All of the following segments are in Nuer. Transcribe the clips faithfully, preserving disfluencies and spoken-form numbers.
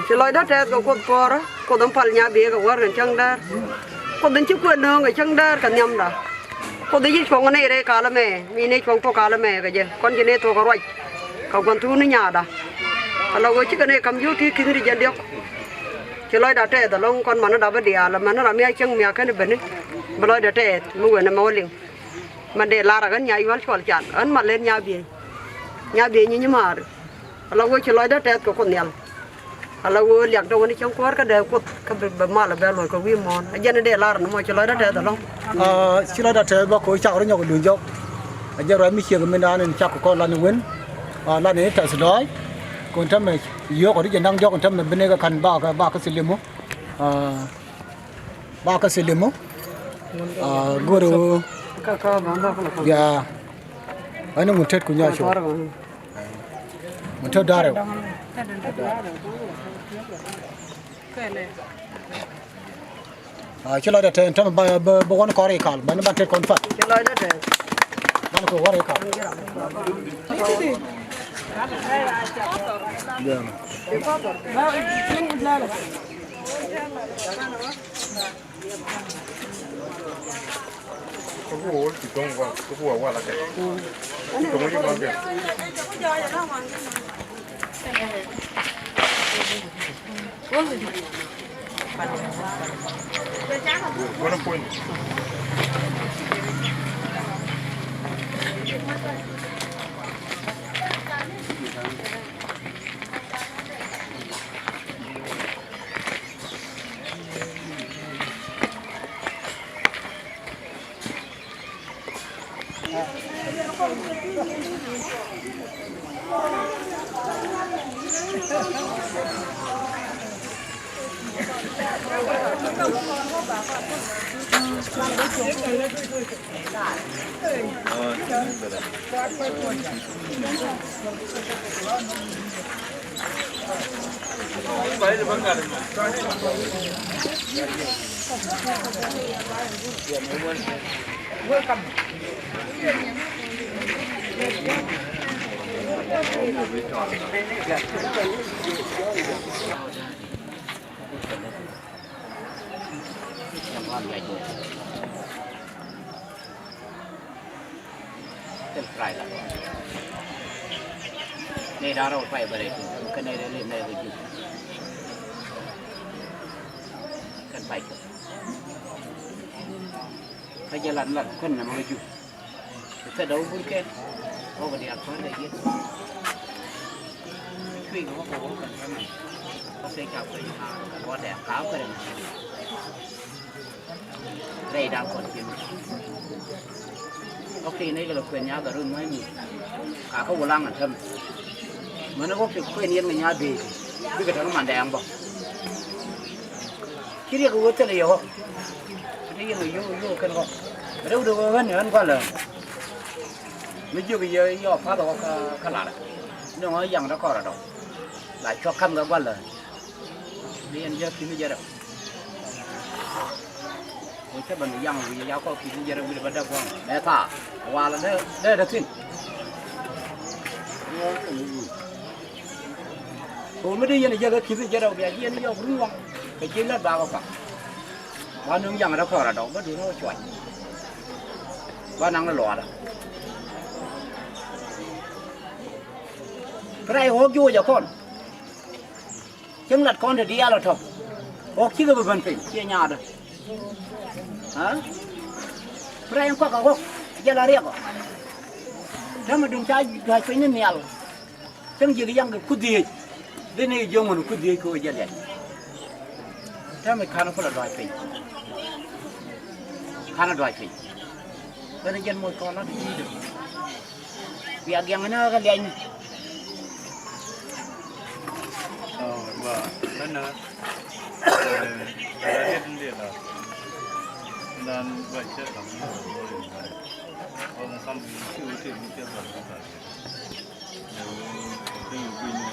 Ci lɔcdä tɛth kɛ Kuoth kɔrä, Kuoth in pal nya biey kɛ wär kɛ cäŋ däär. Kuoth in ci kuën nööŋ kɛ cäŋ däär kɛ nhiamda. Kuoth in ci cuɔ̱ŋ nɛy rɛy kalä mɛ, mi nɛy cuɔ̱ŋ puɔ̱k kalä mɛ kɛ jɛ, kɔn ci nɛy thuɔ̱k kɛ ruac kɛ gua̱n thuuni nyada. Ala ɣöö cikɛ nɛy ka̱m jiök ti ki̱n ri jɛn diɔ̱k. Ci lɔcdä tɛth ɛlɔ̱ŋ kɔn manida bä diaal, manida mi a cäŋ mi a kɛn i̱beni. Bi lɔcdä tɛth mi wen ɛmɛ wä liŋ. Mɛn dee lar ɛ ɣän nya yual cuɔl can ɣän mal len nya biey. Nya biey nyi nyimaari. Ala ɣöö ci lɔcdä tɛth kɛ Kuoth Nhial. Ala ɣöö liak tɔ wen i̱ cäŋ kuäär kä dee Kuoth kä bi, bi mal ɛ bɛ luɔc kɛ wi̱i̱ muɔ̱ɔ̱n. Ɛ jɛn ɛ dee lar ni mɔ ci lɔcdä tɛth ɛlɔ̱ŋ. Aa, ci lɔcdä tɛth bä kɛ ɣöö cak rɔ nyɔk kɛ luny jɔk. Ɛ jɛn ruac mi ciek mindan in cak kɛ kɔn lan in wen. Aa, lan in tɛth dɔɔc. Kɛ ɣöö tämɛ yio̱o̱k ɔ ri jɛ naŋ jɔk in tämɛ bi nɛy kɛ ka̱n bakɛ, bakɛ thil limu. Aa, bakɛ thil limu. Aa, go̱o̱rɛ ɣöö. Ya. Ani ŋun tet ku nya cuɔ. Ŋun tet darɛ. Aa, ci lɔcdä tɛth, tämɛ ba, ba, ba wän kɔr ikal, ban, ban tet kɔn fat. Ci lɔcdä tɛth. Ban kɛ wär ikal. Ya. Thil pray la. Nɛy da̱ŋ rɛw pay bä rɛy tuŋ kɛn nɛy rɛy lip nɛy kɛ jup. Kɛn pay cop. Kä jɛ lat lat kɛn nɛmɛ kɛ jup. Kɛ thɛt dɔw bur kɛn. Wä kɛ diaal kɔn dee yieth. Cuëy kɛ wä kɛ wä kɛn kɛn. Kä thil ca kuec kɛ wä dɛɛ ka wä kɛ rɛm. Rɛy da̱ŋ kɔn cin. Ɣɔ̱k ti nɛy kɛ lɛ kuɛn nyath a run mua̱ny mi. Ka kä Wulaŋ a täm. Mäni ɣɔ̱k ti kuɛn yɛn kɛ nyath dee. Bikɛ täk mandɛ ɛŋ bä. Ci riɛk kɛ ɣöö thilɛ yɛ ɣɔ̱k. Ci riɛk kɛ yio̱w yio̱w kɛn ɣɔ̱k. Rɛwdɛ ɣöö ɣän ɣän gua̱lä. Mi jiök yɛ yɔ pa̱th ɣɔ̱k kä, kä lar. Ni ɣɔ̱k yaŋ dä kɔr a dɔ̱k. La cuɔ̱k ka̱m kɛ gua̱lä. Ni yɛn jɛ ki̱n jɛ rɛw. Wecä bä ni yaŋ wi̱i̱ ya kɔ ki̱n jɛ rɛw wi̱i̱ bä däk gua̱ŋ. Mɛ thaar. Walɛ dee, dee dee thi̱n. Kɛ ɣöö mi dee yɛn jɛ kɛ ki̱n jɛ rɛw bia ji̱ yɛn yɔk run waŋ. Kɛ ji̱ lät bakɔ kɔak. Ba nuŋ yaŋ rɛ kɔr a dɔk bä duun wä cuac. Ba naŋ ni luaadä. Kɛ rɛy ɣɔ̱ɔ̱k ji̱ wec a kɔn. Cieŋ lat kɔn te diaal ɔ tɔ̱. Ɣɔ̱k cikɛ bi ben piny ciɛ nyaatdä. Aa? Bi rɛy in kuak kɛ ɣɔ̱k jɛ la riɛk ɔ. Täämɛ duŋ ca dua̱c piny ni nhial. Cäŋ jiɛk yaŋ kɛ kuth dhieec. Dee ni jiök ŋun kuth dhieec kɛ ɣöö jɛ liac. Täämɛ ka̱n ku la dua̱c piny. Ka̱n dua̱c piny. Ɣän jɛn moc kɔn lat ji̱ dee. Bia giaŋ ni ɣä kɛ liany. Ɔ, gua, mɛnɛ, ɛ, ɛ, riet ni dee la. Nan gua cɛ kam ni ɣä. Ɔ, mɛ kam ni ci wä tëë mi cɛ gua ni ka. Ɛ, kä yɛ guic ni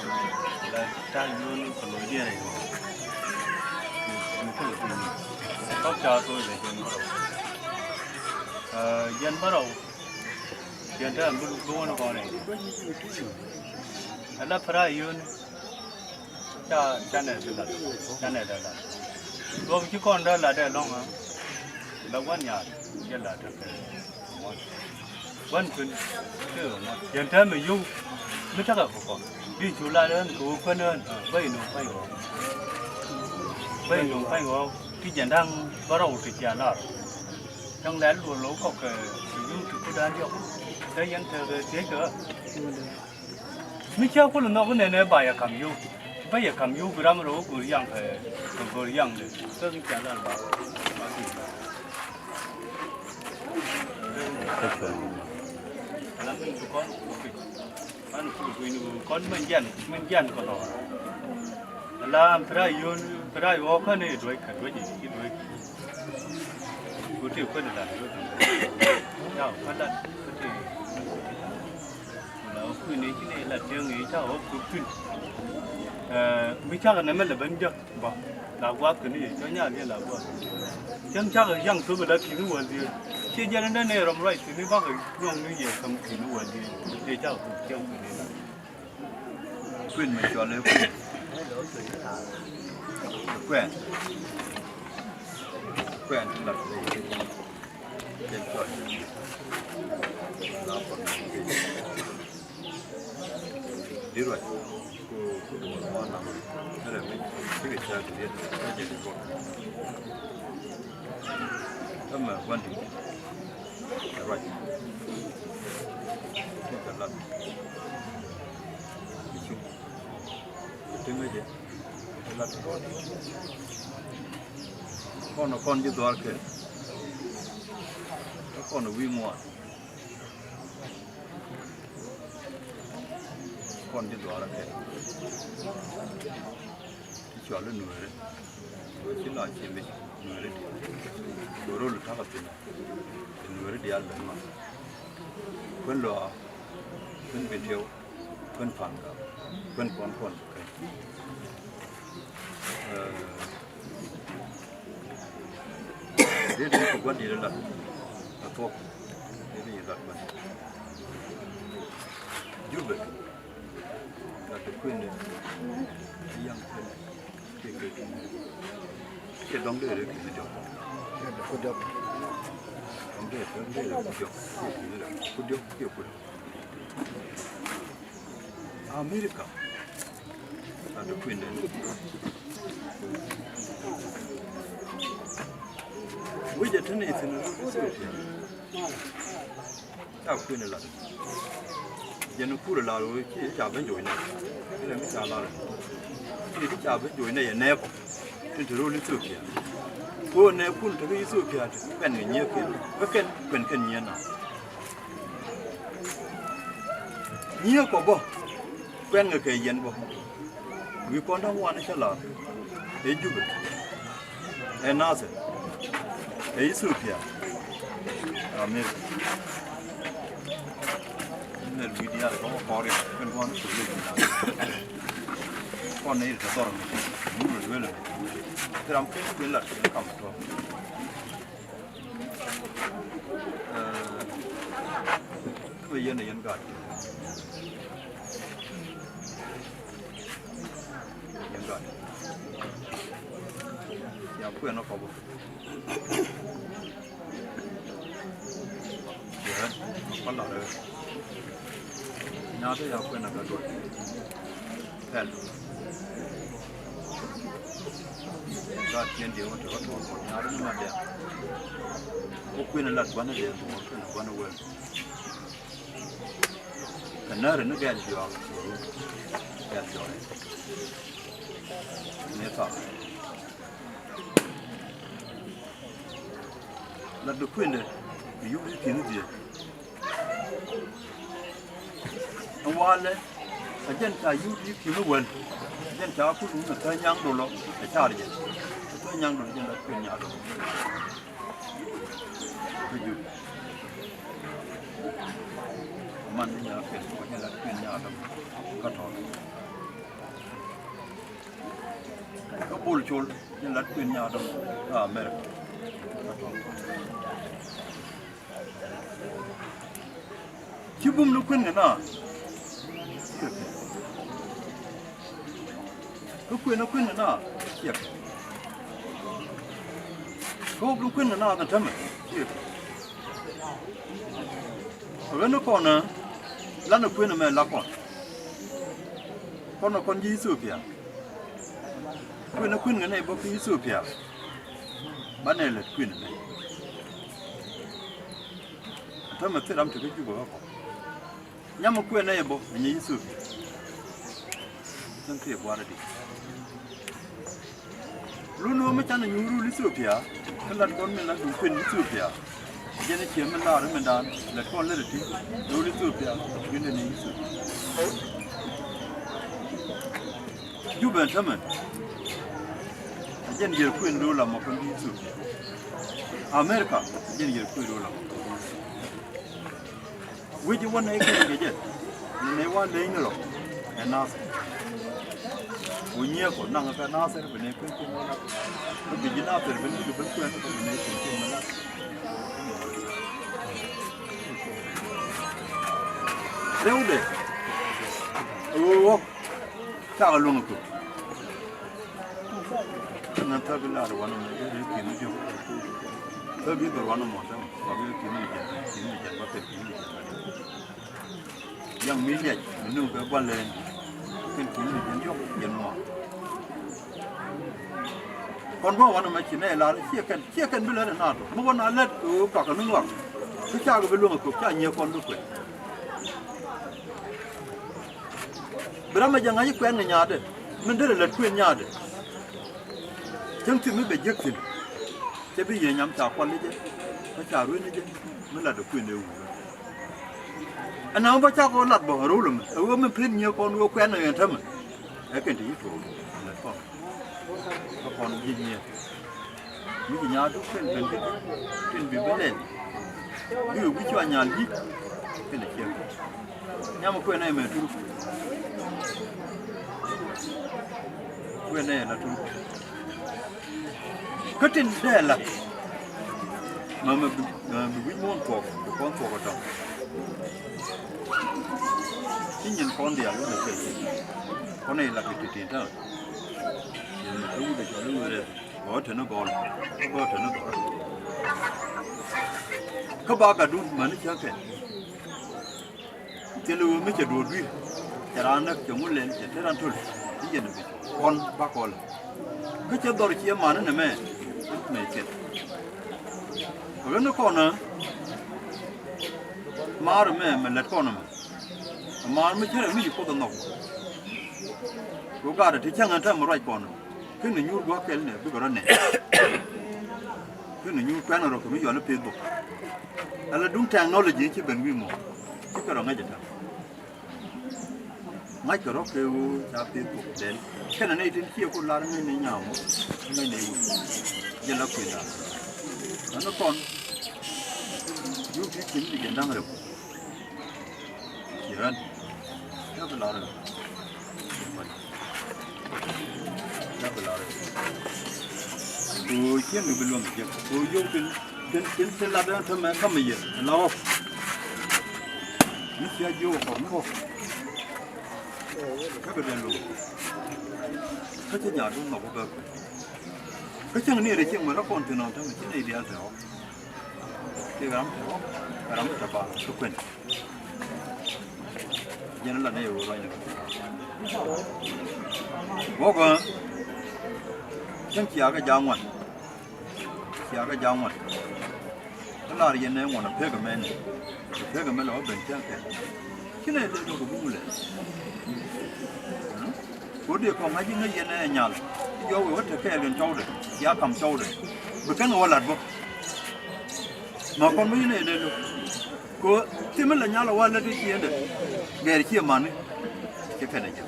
la ta̱a̱ nyuɔ̱n kɛ lo̱c diɛn ɛ. Ni kɛ lo̱c diɛn. Kɔk ca to̱o̱c lɛ jɛn bärɔw. Ɛ, jɛn bärɔw. Jɛn täämɛ bi, bi wä ni kɔn ɛ. Ala pray yio̱o̱ni. Ca, ca nɛ dee lat, ca nɛ dee lat. Duɔ̱p ci kɔn dee lat dee lɔ̱ŋ, ɛ? Bɛ gua̱n ya̱a̱t, jɛ lat tekɛ ŋuɔ̱t. Gua̱n kuën tekɛ ŋuɔ̱t. Yɛn täämɛ yio̱w mi tekɛ kɛ kɔn. Di cu lat ɣän kɛ ɣöö kuän ɣän, bä inɔ pa̱ny ɣɔw. Bä inɔ pa̱ny ɣɔw. Ti jɛn da̱ŋ bä rɔw ti cia lar. Cäŋ lɛl duɔl lo̱w kɔk kɛ yio̱w ti kudan diɔk. Te yɛn tekɛ thiec kɛ ɣä. Mi cä kulɛ nhɔk inɛnɛ ba yɛ kam yio̱w. Bä yɛ kam yio̱w bi ram rɛw go̱o̱r yaŋ kɛ, kɛ go̱o̱r yaŋ dee. Kä ki ca lal ba. Ala min bi kɔn kupi. An kul kui̱n kɔn min jian, min jian kɔn ɔ. Ala an pira yio̱w, pira yio̱w kän i̱ duec kɛ duec i̱ duec. Kuti kuäni la yio̱w. Ya kuäni la kuti. Wala wä kui̱ni ci ni la tiɛŋ i̱ ca wä kuk thi̱n. Ɛ, mi cakɛ nɛmɛ lɛ ben jek bä. La guath kɛ ni yɛ cä nyal yɛ la guath. Cäŋ cakɛ yaŋ thop ɛ la ki̱ni wäl diee. Ciɛ jɛn in dee ni rɔm ruac ki̱ni bakɛ nyɔŋ ni yɛ käm ki̱ni wäl diee. Yɛ cakɛ thop cäŋ ki̱ni la. Kui̱n mi cɔl i̱ kui̱n. Kuɛn. Kuɛn ti lat lɛ. Jɛn cɔl. La kɔn. Di ruac. Ku, ku duɔl mɔ nam. Kɛrɛ mi, mi kɛ cak di diet. Ka jɛ di bɔk. Ɛmɛ guandi. Ruac. Ti kɛ lat. Ti cuk. Ti ŋäcɛ. Ti lat kɔn. Kɔn, kɔn ji̱ dhuaar kɛ. Kɔn wi̱i̱ ŋuan. Kɔn ji̱ dhuaar kɛ. Ti cɔal i̱ Nueeri. Ci la ci mi Nueeri diaal. Go̱o̱r rol ta̱kä thi̱n. Ti Nueeri diaal ben ma. Kuän Lɔa, kuän Bentiu, kuän Paŋka, kuän kɔn kɔn kɛ. Ɛ, dee dee kɛ gua̱n di̱i̱t lat. Ɛ thuɔ̱k. Dee dee lat gua̱n. Jubɛ. Lat ti kuëndɛ. Yaŋ kuëndɛ. Kiɛ kɛ ki̱ni. Kiɛ dɔ̱ŋ dee rɛ ki̱ni diɔ̱k. Kiɛ dee ku diɔ̱k. Dɔ̱ŋ dee, dɔ̱ŋ dee rɛ ku diɔ̱k. Kiɛ ki̱ni rɛ ku diɔ̱k, kiɛ ku diɔ̱k. America. Lat ti kuëndɛ. Wecɛ te ni thi̱n rɛ ku diɔ̱k. Ca kuënɛ lat. Jɛn kurɛ lar ɣöö ci ca ben joc nɛ. Ci lɛ mi ca lar. Ci ti ca ben joc nɛ yɛ nɛɛkɔ. Tin te ro̱l Ethiopia. Ko nɛɛkun te kä Ethiopia te kuɛn kɛ nyiee kɛn. Kä kɛn kuɛn kɛn nyiee na. Nyiee kɔ bä. Kuɛn kɛ kɛ yɛn bä. Wi̱i̱ kɔn da̱ŋ wanɛ cä la̱r ɛ Jubɛ, ɛ Nathir, ɛ Ethiopia, ɛ America. Nɛ wi̱i̱ diaal kɔn kɔn riɛk kɛn kɔn kɔn riɛk. Kɔn nɛ yir tɛ dhɔr mi ti mi wulɛ luelɛ mi ti ram kɛn kuël lat kɛn kam tɔ. Ɛ, kä bɛ yɛn ɛ yɛn gaat. Yɛn gaat. Ya kuɛn ɔ kɔbɔ. Yɛ, ɔ kɔ lat ɛ. Nyaatɛ ya kuɛn ɛ gat duɔt. Pɛl. Gaat kiɛn diɛ wä te wä tuɔɔk kɔn nyaari ni ma dɛm. Wä kuën lat gua̱n dee tuɔɔk kuën gua̱n wäl. Kɛ nääri ni gɛl diɔɔk. Gɛl diɔɔk. Ni thɔk. Lat bi kuëndɛ bi yuk di ki̱n dhiee. Ɛ walɛ ɛ jɛn ca yuk di ki̱n wäl. Ɛ jɛn ca kul wun ɛ thäny nyaŋ dolɔ ɛ car jɛ. Ɛ thäny nyaŋ dolɔ jɛn lat kuën nyaŋ dolɔ. Kä jur. Ɛ man ni nyaŋ kɛl kɔ jɛn lat kuën nyaŋ dolɔ. Kä tɔl. Kä Bol Col ni lat kuën nyaadɔm kä America. Ci bum ni kuën kɛ na. Kä kuën ɛ kuën kɛ naath ciɛk. Kä wä bi kuën kɛ naath ɛn tämɛ ciɛk. Kä ɣän ni kɔn ɛ lanɛ kuën ɛmɛ la kɔn. Kɔn ɛ kɔn ji̱ Ithiopia. Kuën ɛ kuën kɛ nɛy bä kä Ithiopia. Banɛ lät kuën ɛmɛ. Ɛn tämɛ thil ram te kä Jubɛ kä kɔn. Nyam mi kuëë nɛy ɛ bä ɛ nyɛ Ithiopia. Cäŋ kiɛ gua̱a̱r adi. Lun ɣöö mi canɛ nyuur rul Ithiopia kä lat kɔn min la duŋ kuën Ithiopia. Jɛn i̱ ciɛ min laar i̱ mindan lät kɔn lät ɛ ti rul Ithiopia. Wi̱n ɛ ni Ithiopia. Jubɛ ɛn tämɛ. Ɛ jɛn yɛr kuën rul amɔ kɔn di Ithiopia. America ɛ jɛn yɛr kuën rul amɔ kɔn di Ithiopia. Wi̱c i̱ wä nɛy kɛn kɛ jɛ ni nɛy wa leny ni rɔ ɛ Nathir. Wä nyiɛɛk kɔ naŋ kɛ Nathir bi nɛy kuën kuën mi lat. Kä bi ji̱ Nathir bi ni bi kuën kɔ bi nɛy kuën kuën mi lat. Rɛwdɛ ɛ ɣöö ɣɔk cakɛ luäŋ ɛ kök. Ŋän thäk i̱ lar wanɛ mɔ i̱ ri ki̱n i̱ jɔk. Thäk i̱ dhɔr wanɛ mɔ thäk mɔ ki̱n i̱ jɛn ki̱n i̱ jɛn bä kɛn ki̱n i̱ jɛn bä. Yaŋ mi liac mi nuŋ kɛ gua̱n lɛn kɛn ki̱n i̱ jɛn jɔk jɛn mɔ. Kɔn bä wanɛ mɔ ci nɛ lar ciɛ kɛn ciɛ kɛn bi lɛn ɛ naat mi wä na lɛt kɛ ɣöö kakɛ ni ŋɔak. Kä cakɛ bi luäŋ ɛ kök ca nyiee kɔn bi kuɛn. Bi ram ɛ jɛ ŋa̱c i̱ kuɛn kɛ nyaatdɛ min derɛ lät kuën nyaatdɛ. Cäŋ ti mi bɛ jiäk thi̱n. Cɛ bi yiëë nyam ca kual ni jɛ kä ca ruëëc ni jɛ mi lat ɛ kuën ëë wurä. Ɛn naaŋ bä cak ɣöö lat bä ɛ ro̱o̱l ɛmɛ ɛ ɣöö min pen nyiëë kɔn ɣöö kuɛn ɛ ɣɛn tämɛ. Ɛ kɛn ti ci tuɔɔk lät kɔn kä kɔn ji̱ nyiëë. Mi ci nyaat duk kɛn ben kä ji̱ kɛn bi bi lɛl. Bi wee wi̱c cua nyal ji̱ kɛn a ciek. Nyam kuɛn ɛ mɛ turuk. Kuɛn ɛ la turuk. Kä tin dee la ma mɛ bi wi̱c muɔ̱ɔ̱n thuɔk bi kɔn thuɔk ɛ tɔŋ. Ci nyin kɔn diaal wun ɛ kɛ kɔn ɛ la bi ti tin ta̱a̱. Yɛn mɛ kä wut ɛ cɔl i̱ wut ɛ. Gɔɔ te ni gɔɔl kä gɔɔ te ni gɔɔl. Kä ba gatdun mäni cä kɛ. Thil ɣöö mi cɛ duɔ̱ɔ̱r dui̱r cɛ raan näk cɛ ŋu lɛl cɛ te raan töl. I̱ yɛn bi kɔn ba kɔl. Kä cɛ dhɔr ciɛ mani nɛ mɛ. Mɛ cɛ ɣän ni kɔn ɛ. Maar mɛ mɛ lät kɔn ɛmɛ. Ɛ maar mi cärɛ mi ci Kuoth ɛ nhɔk. Ku gat ɛ ti cäŋ ɛn täämɛ ruac kɔn ɛ. Ken ni nyuur gua̱a̱k kɛl nɛ bikɛ rɔ nɛ. Ken ni nyuur kuɛn rɔ kɛ mi yɔl i̱ Facebook. Ala duŋ technology ci ben wi̱i̱ mɔ. Cikɛ rɔ ŋäc ɛ täämɛ. Ŋa̱ckɛ rɔ kɛ ɣöö ca Facebook dɛl. Kɛnɛ nɛy tin ciɛ ku lar ŋäcnɛ nyam mɔ. Ŋäcnɛ wut. Jɛ la kui̱da. Ɛn kɔn. Yuk ti cin ti jɛ da̱ŋ rɛw. Ci ɣän. Ca bi lar ɣän. Ca bi lar ɣän. Kɛ ɣöö cieŋ bi luäŋ jiäk. Kɛ ɣöö yio̱w tin, tin, tin, tin lat ɣän tämɛ kamɛ yɛ. La ɣɔk. Mi cia jiök ɛ kɔr mi ɣɔk. Kä bi dee luäŋ. Kä ci jaat wä nhɔk wä bɛ kui̱. Kä cäŋ ni rɛ cieŋ mɛ rɔ kɔn thi̱n ɔ tämɛ ci nɛy diaal te ɣɔk. Ti ram te ɣɔk, ram te ba kä kuɛn. Jɛn la nɛy ɣöö ruacni kɛ. Wäkɛ cäŋ ciakä ja̱a̱ŋ ŋuan. Ciakä ja̱a̱ŋ ŋuan. Kä lar yɛn nɛ ŋuan a pek ɛmɛn. A pek ɛmɛn la wä ben cäŋ kɛ. Ci nɛ dee dɔk kɛ bumulɛ. Kodi kɔŋ ŋa̱c iŋä yɛn ɛ nyal. Yɔw iwä te kɛɛl kɛn cɔwdɛ. Cia kam cɔwdɛ. Bi kɛn wä lat bä. Ma kɔn bä yɛn ɛ dee lo̱k. Ko thimɛ la nyal a wä lät i̱ ciëndɛ. Gɛɛr ciɛ mani. Ci kɛn ɛ jɛ.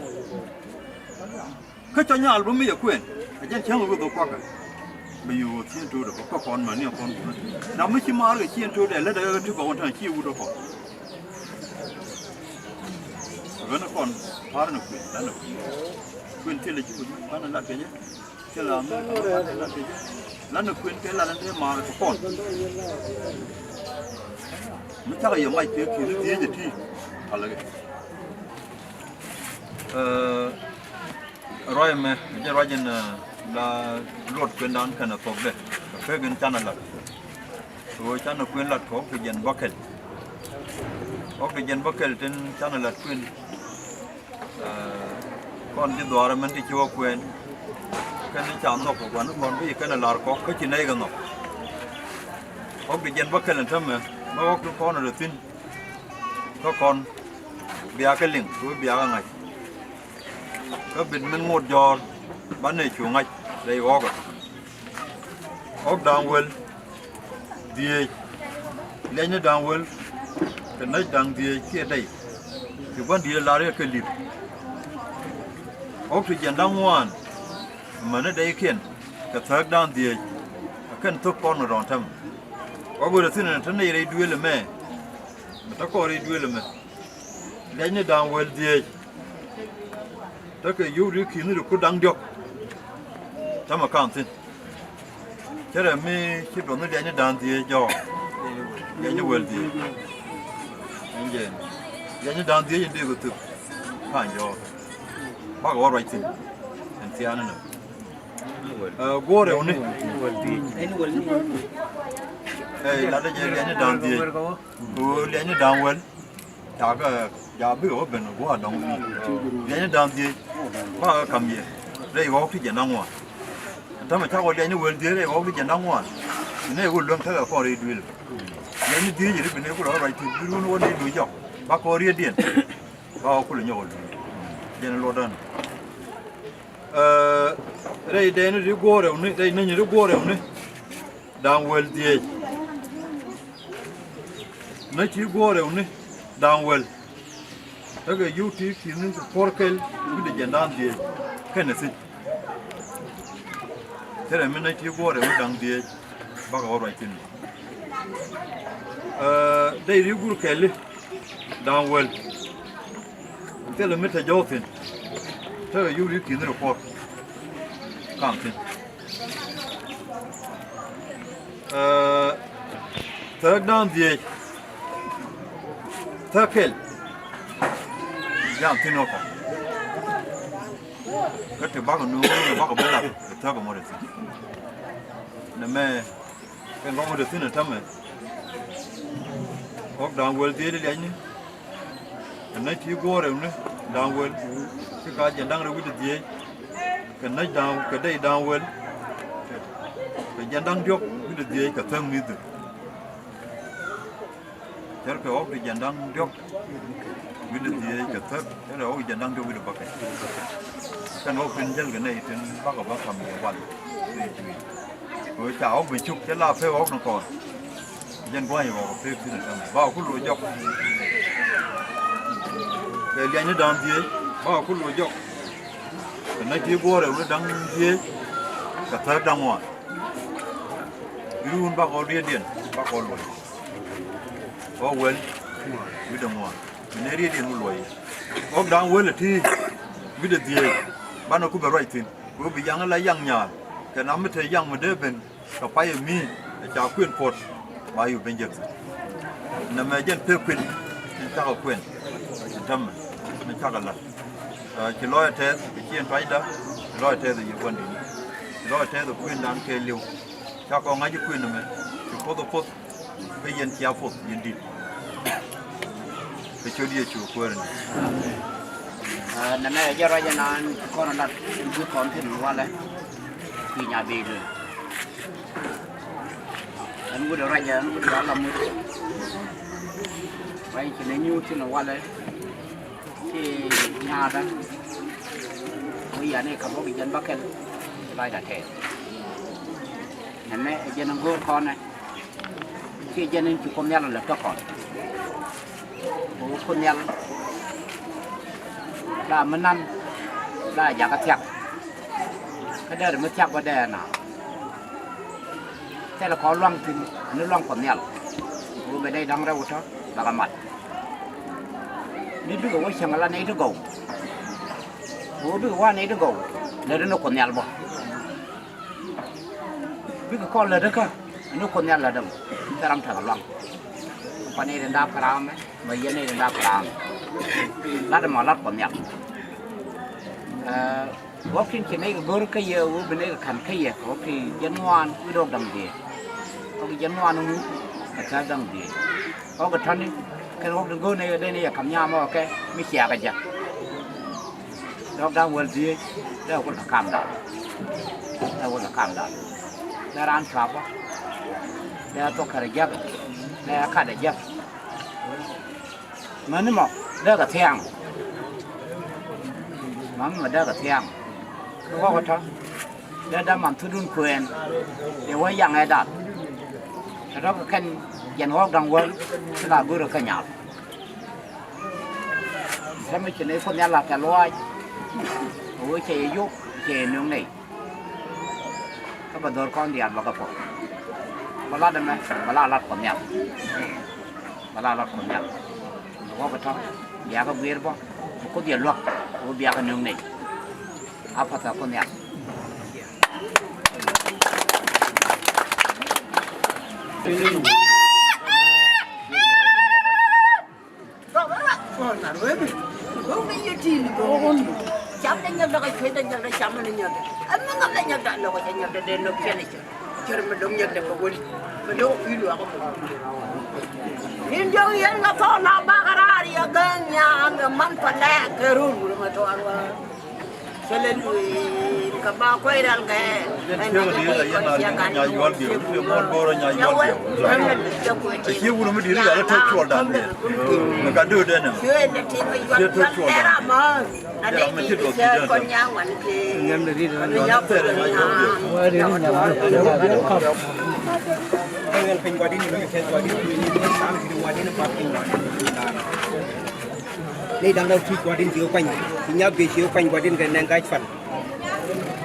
Kä cɔ nyal bä mi yɛ kuɛn. A jɛn cäŋ iwä dhok kuakä. Bɛ yɛ wä thieen to̱o̱dɛ bä kä kɔn mani a kɔn wä. Na mi ci maar kɛ ciën to̱o̱dɛ lät ɛ ti bä wä ta̱a̱ ci wut ɛ kɔn. Ɣän kɔn pa̱r ni kuën, lan ni kuën. Kuën thilɛ ji̱ wut, lan ni lat kɛ jɛ. Thilɛ Amerika, lan ni lat kɛ jɛ. Lan ni kuën kɛ lat ni maar kɛ kɔn. Mi cakɛ yɛ mac kɛ kiɛ ni dhiec ɛ ti. Palɛ kɛ. Ɛ, Ruac ɛmɛ jɛ ruac in la luɔt kuëndan kɛnɛ thuɔkdɛ kɛ pek in canɛ lat. Ɣöö canɛ kuën lat kɛ ɣɔk ti jiɛn bäkɛl. Ɣɔk ti jiɛn bäkɛl tin canɛ lat kuën. Kɔn ji̱ dhuaar ɛmɛn ti ci wä kuɛɛn. Kɛn ca nhɔk kɛ gua̱n kɔn bi ci kɛn ɛ la̱r kɔk kä ci nɛy kɛ nhɔk. Ɣɔk ti jiɛn bäkɛl in täämɛ mɛ ɣɔk ti kɔn rɛ thi̱n. Kä kɔn biakä liŋ kɛ wä biakä ŋa̱c. Kä bit min ŋot jɔ̱ɔ̱r banɛ cu ŋa̱c rɛy ɣɔ̱kɛ. Ɣɔ̱k da̱ŋ wäl dhieec. Liɛcni da̱ŋ wäl kɛ näc da̱ŋ dhieec kiɛ dɛy. Ci gua̱n di̱i̱t lar yɛ kɛ li̱p. Ɣɔ̱k ti jiɛn da̱ŋ ŋuan. Mäni dɛykiɛn kɛ thäk da̱ŋ dhieec. Ɛ kɛn thök kɔn rɔ̱ɔ̱n täämɛ. Ɣɔ̱k ɣöö rɛ thi̱n ɛn te nɛy rɛy duëël ɛmɛ. Mɛ te kɔn rɛy duëël ɛmɛ. Liɛcni da̱ŋ wäl dhieec. Tekɛ yio̱w ri ki̱ni ri ku da̱ŋ diɔ̱k. Täämɛ ka̱n thi̱n. Cärɛ mi ci duɔth ni liɛcni da̱ŋ dhieec jɔɔk. Liɛcni wäl dhieec. Ɛn jɛn liɛcni da̱ŋ dhieec in dee kɛ thuk. Ka̱n jɔɔk. Bakɛ wä ruac thi̱n. Ɛn thiaani nɔ. Ɛ, guɔ̱ɔ̱rɛ wuni. Ɛ, latdä jɛ liɛcni da̱ŋ dhieec. Ɣöö liɛcni da̱ŋ wäl. Ca kɛ, ca bikɛ wä ben gua̱a̱r dɔ̱ŋ ni. Liɛcni da̱ŋ dhieec. Bakɛ kam yɛ rɛy ɣɔ̱k ti jiɛn da̱ŋ ŋuan. Täämɛ cakɔ liɛcni wäl dhieec rɛy ɣɔ̱k ti jiɛn da̱ŋ ŋuan. Nɛ wä luäŋ tekɛ kɔn rɛy duëël. Liɛcni dhieec ri bi nɛ kulɛ wä ruac ti bi run wä ni duëëc jɔk. Bakɔ rietdiɛn. Bakɔ kulɛ nyɔk wä luäŋ. Jɛn luɔtdän. Ɛ, rɛy dɛɛni ri guɔ̱ɔ̱rɛ wuni, rɛy nɛny ri guɔ̱ɔ̱rɛ wuni. Da̱ŋ wäl dhieec. Näc ti guɔ̱ɔ̱rɛ wuni da̱ŋ wäl. Tekɛ yio̱w ti ki̱ni kɛ kuɔ̱r kɛl wi̱cdɛ jiɛn da̱ŋ dhieec kɛnɛ thi̱n. Cärɛ mi näc ti guɔ̱ɔ̱rɛ wuni da̱ŋ dhieec bakɛ wä ruac thi̱n. Ɛ, dɛy ri gur kɛli da̱ŋ wäl. Thilɛ mi te jɔw thi̱n. Tekɛ yio̱w ri ki̱ni kɛ kuɔ̱r ka̱n thi̱n. Ɛ, thäk da̱ŋ dhieec. Thäk kɛl. Jam thi̱n ɣä kɔ. Kä ti bakɔ nuŋ bakɔ bi lat kɛ thäk ɛmɔ te thi̱n. Nɛmɛ kɛn kɔmɔ te thi̱n ɛ täämɛ. Ɣɔ̱k da̱ŋ wäl dhieec liɛcni. Kɛ näc ti guɔ̱ɔ̱rɛ wuni da̱ŋ wäl. Ci ka jiɛn da̱ŋ rɛw wi̱cdɛ dhieec. Kɛ näc da̱ŋ, kɛ dɛy da̱ŋ wäl. Kɛ jiɛn da̱ŋ diɔ̱k wi̱cdɛ dhieec kɛ thäk mi̱thi. Cärkɛ ɣɔ̱k ti jiɛn da̱ŋ diɔ̱k wi̱cdɛ dhieec kɛ thäk. Cärkɛ ɣɔ̱k ti jiɛn da̱ŋ diɔ̱k wi̱cdɛ bäkɛl. Kɛn ɣɔ̱k tin jäl kɛ nɛy tin bakɔ bä ka̱m yɛ wal. Kɛ ɣöö ca ɣɔ̱k bi cuk cɛ la pek ɣɔ̱k ni kɔn. Jɛn gua̱a̱c ɣɔ̱k pek thi̱n ɛ täämɛ. Bakɔ ku lo̱c jɔk. Kɛ liɛcni da̱ŋ dhieec. Bakɔ ku lo̱c jɔk. Kɛ näc ti guɔ̱ɔ̱rɛ wuni da̱ŋ dhieec. Kɛ thäk da̱ŋ ŋuan. Bi run bakɔ rietdiɛn. Bakɔ luɔc. Ɣɔ̱k wäl. Wi̱cdɛ ŋuan. Bi nɛ rietdiɛn wä luɔc. Ɣɔ̱k da̱ŋ wäl ɛ ti. Wi̱cdɛ dhieec. Banɛ ku bɛ ruac thi̱n. Kɛ ɣöö bi yaŋ la yaŋ nyaal. Kɛ nam mi te yaŋ mi dee ben. Kɛ pay ɛ mi ɛ ca kuën puɔt ba yop ben jek. Nɛmɛ jɛn pek kuën tin cakɔ kuën. Ɛn täämɛ mi cakɔ la̱t. Ɛ, ci lɔc ɛ tɛth kɛ ciɛn tuacda. Ci lɔc ɛ tɛth ɛ yio̱w gua̱ndi̱n. Ci lɔc ɛ tɛth ɛ kuëndan kɛɛliw. Cakɔ ŋa̱c ɛ kuën ɛmɛ ci puɔth ɛ puɔth. Kä yɛn cia puɔth yɛn di̱t. Kɛ ciöt Yecu Kuäär ni. Ɛ, nɛmɛ ɛ jɛ ruac ɛnan kɔn lat bi kɔn thi̱n walɛ. Ci nya bi luel. Ɛn wut ruac ɛn wut ruac la mut. Ruac ci nɛ nyuut thi̱n walɛ. Ci nyaatdä. Wä yani kɛ bok jiɛn bäkɛl. Ci lɔcdä tɛth. Nɛmɛ ɛ jɛn go̱o̱r kɔnɛ. Ci jɛn in ci Kuoth Nhial lɛ tɔ̱ kɔn. Ku Kuoth Nhial la mi nan la jakä thiak. Kä dee ri mi thiak bä dee na. Thilɛ kɔn luaŋ thi̱n ni luaŋ Kuɔth Nhial. Ku bɛ dee da̱ŋ rɛw tɔ̱ bakɛ mat. Ni bikɛ wä cäŋ la nɛy ti gɔw. Ku bikɛ wä nɛy ti gɔw lɛ ri ni Kuɔth Nhial bä. Bikɛ kɔn lätdä kä ni Kuoth Nhial lätdä mɔ. Thil ram tekɛ luaŋ. Kuan i̱ rin daap kɛ raamɛ mɛ yɛn i̱ rin daap kɛ raamɛ. Lat ɛmɔ lat Kuɔth Nhial. Ɛ, Ɣɔk tin ci nɛy kɛ go̱r kä yɛ, ɣöö bi nɛy kɛ ka̱n kä yɛ, ɣɔk ti jiɛn ŋuan wi̱i̱ rɔɔk da̱ŋ dhieec. Ɣɔk jiɛn ŋuan wi̱i̱ kɛ thäk da̱ŋ dhieec. Ɣɔk kɛ tɔ̱ni kɛn ɣɔk ti go̱r nɛy kɛ, dee nɛy kɛ ka̱m nyam ɣɔk kɛ mi cia kɛ jɛ. Rɔɔk da̱ŋ wäl dhieec, dee wä kɛ kamdan. Dee wä kɛ kamdan. Dee raan cua̱pä. Dee thok kärɛ jäk. Dee kat ɛ jäk. Mäni mɔ dee kɛ thiaŋ. Mäni mɔ dee kɛ thiaŋ. Kɛ ɣɔk ɛ tɔ̱ dee däman thudun kuɛɛn. Dee wä yaŋ ɛ dal. Kɛ tɔ̱ kɛ kɛn jɛn ɣɔk da̱ŋ wäl. Ti la go̱rɛ kä nyal. Täämɛ ci nɛy Kuoth Nhial la̱t kɛ lɔaac. Kɛ ɣöö cɛ yɛ yop, cɛ yɛ nöŋ nɛy. Kä bɛ dho̱r kɔn diaal bɛ kɛ puɔ̱k. Bɛ lat ɛmɛ bɛ la lat Kuɔth Nhial. Bɛ la lat Kuɔth Nhial. Bɛ ɣɔk bɛ tɔ̱ bia kɛ guiir bä. Bɛ Kuoth yɛ luäk bɛ bia kɛ nöŋ nɛy. A pa̱th ɛ Kuoth Nhial. Cam dee nyɔk dee kɛ cuec dee nyɔk dee cam ni nyɔk dee. Ɛmɛ ŋa dee nyɔk dee lɔk cɛ nyɔk dee dee lɔk cɛ ni cɛ. Cɛr mi dɔ̱ŋ nyɔk dee kɛ weli. Mi dɔ̱ŋ kui̱ luaak kɛ. Ni dɔ̱ŋ yɛn kɛ thɔɔk na bak raar yɛ gäŋ nyaam yɛ man pa lɛɛk kɛ rur wur mɛ tɔɔr wä. Cɛ lɛ lueel kɛ ba kuay rɛl kɛ. Ɛn kɛ kɛ kɔn ciɛ gan nya yual diɛ wut kɛ mɔl boro nya yual diɛ wut. Cie wut mi diri yal tɔ cuɔl dan diɛ. Ni ka döö dɛn ɛmɛ. Cie tɔ cuɔl dan diɛ. Ram mi ci duɔth ci dɛn ɛmɛ. Nyam de ri dɛn ɛmɛ. Nɛy da̱ŋ da̱ŋ tuc gua̱di̱n ci kɛ kuany, ci nyap biey ci kɛ kuany gua̱di̱n kɛ nɛŋ ga̱c pan.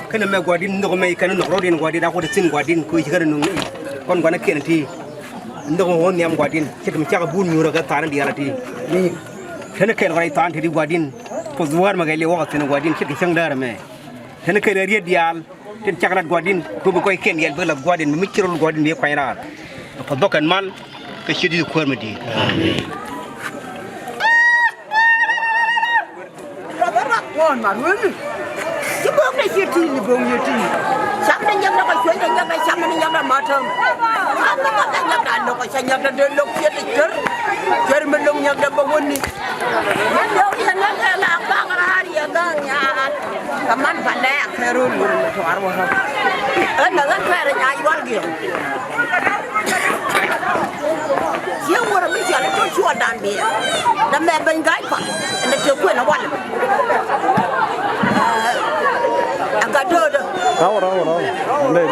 Kɛnɛ mɛ gua̱di̱n nhök mɛ kɛn nhök rɔ̱diɛn gua̱di̱n a kuɔt thi̱n gua̱di̱n kɛ ci kɛn nuŋ nɛy. Kɔn gua̱n kiɛn ti nhök ɣöö nhiam gua̱di̱n ce̱t mi cakɛ buut nyuurä kɛ tha̱a̱n diaal ti. Kɛnɛ kɛn kɔn tha̱a̱n ti di gua̱di̱n puɔth wäär mɛ kɛ liɛ wäkɛ thi̱n gua̱di̱n ce̱t kɛ cäŋ däär mɛ. Kɛnɛ kɛn riet diaal. Tin cak lat gua̱di̱n kɛ bi kɔc kɛn yɛl bä lath gua̱di̱n mi mi ci rol gua̱di̱n mi kuany raar. Kɛ path bä kɛn mal kɛ ciöt Yecu kuäär mi di̱i̱t. Amen. Ŋuɔ̱n ma rueeni ci bo̱o̱k dee ciɛ ti̱i̱l i̱ bo̱o̱ŋ yɛ ti̱i̱l. Cam ni nyɛk dee kɛ cuec dee nyɛk dee cam ni nyɛk dee ma̱täm. Cam ni nyɛk dee nyɛk dee lo̱k kɛ cɛ nyɛk dee dee lo̱k ciɛ dee cär. Cär mi lo̱k nyɛk dee bä wäni. Yɛn diɔ̱k yɛn ni kɛ la kaŋ raar yɛ ga̱a̱ŋ nyaal. Kɛ man pa lɛɛk kɛ röl wur mi tuaar wä ɣä. Ɣän ɛ ɣän pɛr ɛ nya yual giɔ̱k. Cieŋ wur mi cɔal i̱ tɔ̱ cuɔl dan biɛ. Nɛ mɛ beny ga̱a̱c pa ɛn ɛ tëë kuën ɛ wal. Ɛ gat do̱o̱dä. Raw raw raw. Nɛ.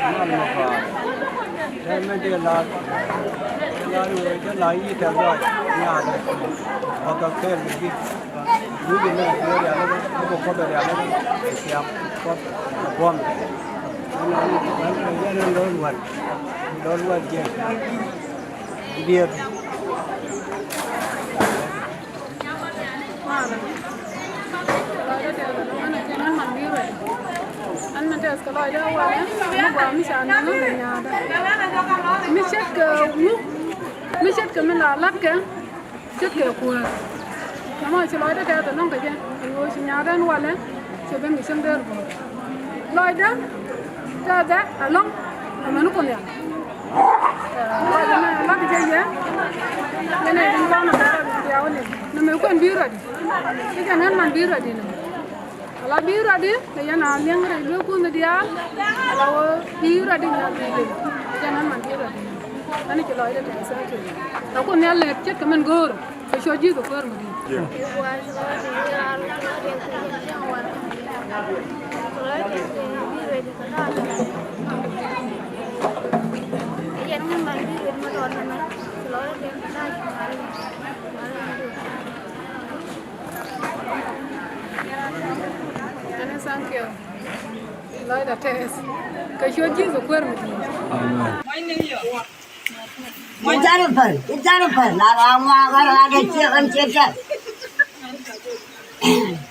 Mal mi pa̱a̱r. Tɛmɛ dee la̱r. Dee la̱r wee, dee la̱r yi̱ tɛ̈th lɔaac. Nyaal. Kɔ̱k kɛ kɛɛl mi ji̱. Wi̱c mi a diee rial i̱ bä, mi bä kuɔth rial i̱ bä. Thiam kuɔth a buɔ̱m. Ɛn, ɛn, ɛn, ɛn, ɛn lo̱l wal. Lo̱l wal jiɛn. Diee. Lɔcdä walɛ mi gɔaa mi ca nɛn ɣän kɛ nyaatdä. Mi ce̱tkɛ ŋuk, mi ce̱tkɛ mi la la̱tkɛ, ce̱tkɛ kuäär. Nɔmɔ ci lɔcdä tɛth ɛlɔ̱ŋ kɛ jɛ. Kɛ ɣöö ci nyaatdä ɛn walɛ, ci ben kɛ cäŋ dee rɔ go̱o̱r. Lɔcdä tɛthɛ ɛlɔ̱ŋ, amäni Kuoth Nhial. Lɔcdä ɛn walɛ kɛ jɛ yɛ. Yɛn ɛ tin kɔn ɛ bɛ rɔ diaw ni. Nɛmɛ kuɛn bi rɔ̱di. I̱ jɛn ɣän man bi rɔ̱di nɛmɛ. Ala bi rɔ̱di kɛ yɛn a liɛŋ rɛy lueekun diaal. Ala wä bi rɔ̱di nyaal bi rɔ̱di kɛ yɛn an man bi rɔ̱di. Ani ci lɔcdä tɛth. Thank you. Ɛ Kuoth Nhial lɛt ce̱tkɛ min go̱o̱r kɛ cuɔ Ji̱thɛ Kuäär mi di̱i̱t. Thank you. Lɔcdä tɛth kɛ cuɔ Ji̱thɛ Kuäär mi di̱i̱t. Amen. I̱ Jennifer, i̱ Jennifer, la ram wa wa la de cie kan cie cie.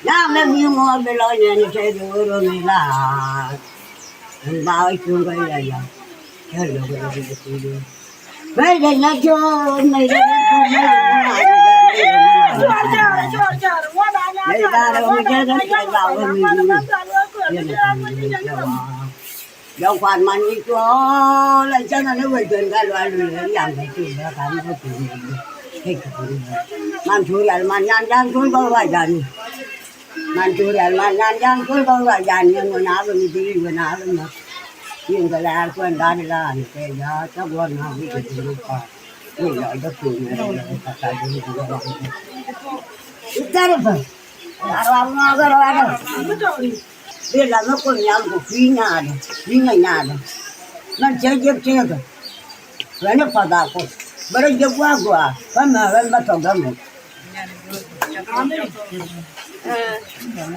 Na me mi mo be lo ne ni te de woro ni la. Ba i̱ kun ga ya ya. Hello, hello, hello. Jɔk kuan man ni cuɔl a cäŋ ni wec ben ka lual ni yaŋ kɛ cul bä kam kɛ cul. Man cul yal man nyan ja̱ŋ cul bä wa ja̱ŋ. Man cul yal man nyan ja̱ŋ cul bä wa ja̱ŋ ni ŋun a bä mi diri ŋun a bä ma. Yin kɛ lɛɛr kuɛn dan ilan kɛ ja̱ cä guɔn na wi̱c kɛ cul kɔn. I̱ la mi Kuoth Nhial kɛ kui̱ nyaadä, kui̱ nyaadä. Mɛn cɛ jek tëëkä. Ɣän i̱ path a Kuoth bä rɔ jek gua̱a̱k gua̱a̱ kä mɛ ɣän bä tɔk dämɛ.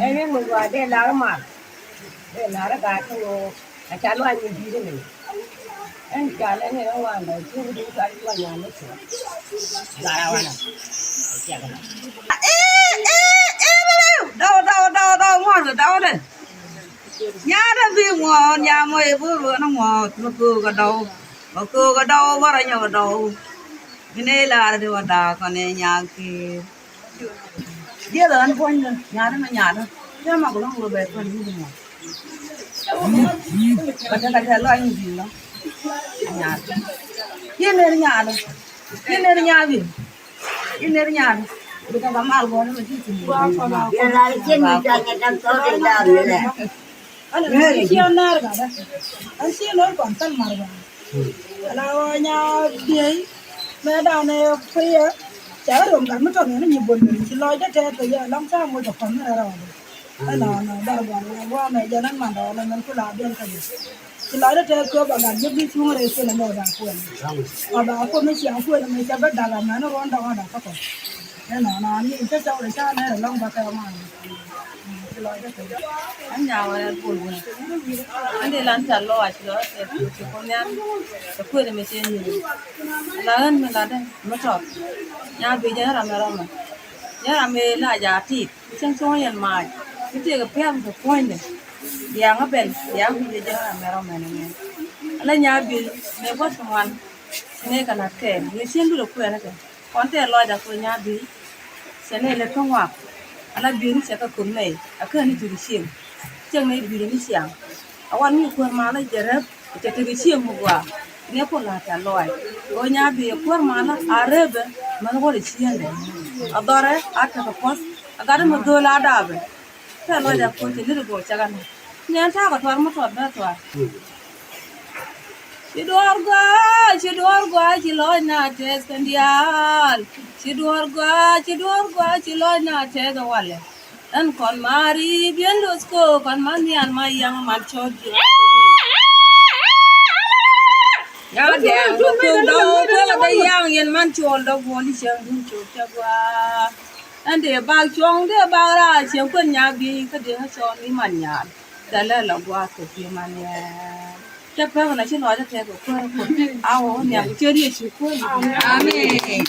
Ɛn in mi gɔaa dee lar mar dee lar gaat kä ɣöö a ca luac mi di̱i̱t in. Ɛn ca lɛ ni ɛn wan dɔ̱ cuk di ca luac nyan ni cuk. Gara wana. Dɔw dɔw dɔw dɔw ŋuɔt kɛ dɔw dɛ. Nyaatdä bi ŋuɔt nyam wee bi ruɔn ŋuɔt mi köök kɛ dɔw. Mi köök kɛ dɔw bä rɔ nyɔk kɛ dɔw. Mi ne lar di wä daak kɔn ɛ nyaak kiir. Jiɛth ɣän puɔ̱nydä nyaatdä mi nyaatdä. Cä mak lɔ̱ŋ wä bɛ puɔ̱ny mi di ŋuɔt. Kɛ tɛ kɛ tɛ lɔc mi di̱i̱t lɔ. Nyaatdä. Ji̱ ner nyaatdä. Ji̱ ner nyaatdä. Ji̱ ner nyaatdä. Bi kɛ kɛ mal guɔ̱n mi ti ti. Yɛ la ji̱ mi ca nyɛ dam tɔ̱ di dam ni lɛ. Ɛn ciɛ nar gatdä. Ɛn ciɛ nar kɔn thäl mar gatdä. Ala ɣɔɔ nya biey. Mɛ danɛ kuiyɛ. Cɛ rom gat mi tɔn ni nyi bol mi ci lɔcdä tɛth kɛ yɛ lɔŋ ca moc kɛ kɔn mi rɛl rɔɔdɛ. Ɛnɔnɔ bar gɔl ɛ guamɛ jɛn ɛn mandɔ lɛ mɛn kula biɛl kä jɛ. Ci lɔcdä tɛth kɛ ba gat jɛ bi cuŋ rɛy kɛl ɛmɛ ba kuɛn. Ba ba kuɛn mi ciaŋ kuɛn ɛmɛ cɛ bä dak amɛn ruɔ̱n dɔŋ ɔdak kä kɔn. Ɛnɔnɔ ni cä cɔw rɛ ca nɛr ɛlɔŋ bä kɛ ɔman. Ci lɔcdä tɛth. An nyaawɛ rɛl pol wun. An di lan ca lɔac ci lɔcdä tɛth ci kɔn nhial. Kɛ kuɛn ɛmɛ cɛ nyier. La ɣän mi latdä mi tɔt. Nya bi jɛ ram ɛ rɔmɛ. Jɛ ram ɛ la ja tit. Cieŋ cuɔ̱ŋ yɛn maac mi tëëkɛ pia̱a̱th kɛ puɔ̱nydɛ. Yaŋä ben yaŋ kui̱ jɛ jɛ ram ɛ rɔmɛ ni mɛ. Ala nya bi ni gua̱th kɛ ŋuan. Ni kɛ la̱t kɛɛl ni cieŋ dut ɛ kuɛɛni kɛ kɔn tɛɛ lɔcda kɛ nya bi. Cɛ ni lɛ kä ŋuak. Ala bi ni cɛ kɛ ko̱n mɛy a kä ni tuk cieŋ. Cieŋ ni bi ni ciaŋ. A wan mi kuäär malä jɛ rɛp cɛ tekɛ cieŋ mi gɔaa. Ni kuoth la̱a̱t ca lɔaac kɛ ɣöö nya bi kuäär malä a rɛpɛ mɛn wä rɛ cieŋdɛ. A dhɔrɛ a tekɛ kuɔth a gatdä mi dho̱o̱l a daapɛ. Tɛ̈ lɔc a kuɔth cɛ ni ri gɔɔ cɛ ɣän ni ɛn ta̱a̱ kɛ tuar mi tuɔt bɛ tuar. Ci duɔ̱ɔ̱r gɔaa ci duɔ̱ɔ̱r gɔaa ci lɔcna tɛth kɛn diaal. Ci duɔ̱ɔ̱r gɔaa ci duɔ̱ɔ̱r gɔaa ci lɔcna tɛth walɛ. Ɛn kɔn mari biɛn loth ko kɔn man nhial ma yaŋ man cɔt jiɔt. Ya dɛŋ bä kok dɔw bä dɛ yaŋ yɛn man cɔl dɔw bɔl i̱ cɛŋ dun cɔk cɛ gua. Ɛn dee bak cɔŋ dee bak raar cɛŋ kuɛn nya bi kä dee ŋä cɔl i̱ man nyaal. Thɛlɛ la gua kok i̱ man nyaal. Cä pek na ci lɔcdä tɛk kɛ kuäär kɛ a wä wä nhiam kɛ ciöt Yecu kuäär. Amen.